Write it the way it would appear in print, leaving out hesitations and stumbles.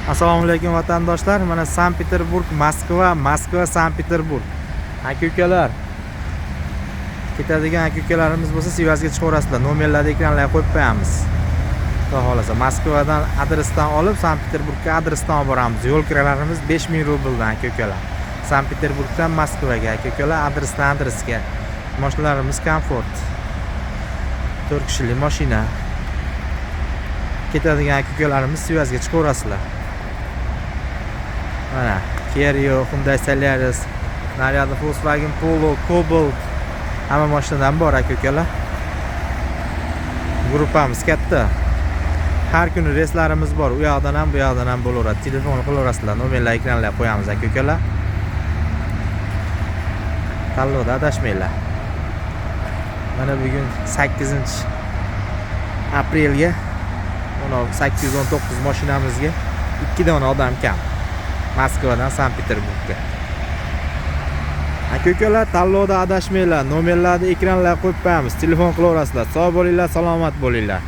Assalomu alaykum, vatandoshlar. Mana Sankt Peterburg, Moskva, Moskva, Sankt Peterburg. Aka ukalar, ketadigan aka ukalarimiz bo'lsa, связь ga chiqaverasizlar. Nomerlarni ekranlarga qo'yib qo'yamiz. Xudo xohlasa, Moskvadan adresdan olib, Sankt Peterburgga adresdan olib boramiz. Yo'l kiralarimiz 5000 rubldan, aka ukalar. Sankt Peterburgdan Moskvaga, aka ukalar, adresdan adresga. Mashinalarimiz komfort. 4 kishilik mashina. Ketadigan aka ukalarimiz связь ga chiqaverasizlar. Mana Kia Rio, Hyundai Solaris, naryoqda Volkswagen Polo, Cobalt, hamma mashinadan bor, aka ukalar. Gruppamiz katta. Har kuni reyslarimiz bor. U yoqdan ham, bu yoqdan ham bo'laveradi. Telefon qilaverasizlar. Nomerlar ekranlarga qo'yamiz, aka ukalar. Tanlovda adashmanglar. Mana bugun 8 aprelga 819 mashinamizga 2 dona odam kam. Moskvadan Sankt Peterburgga. Aka ukalar, tanlovda adashmanglar. Nomerlarni ekranlarga qo'yib qo'yamiz. Telefon qilaverasizlar. Sog' bo'linglar, salomat bo'linglar.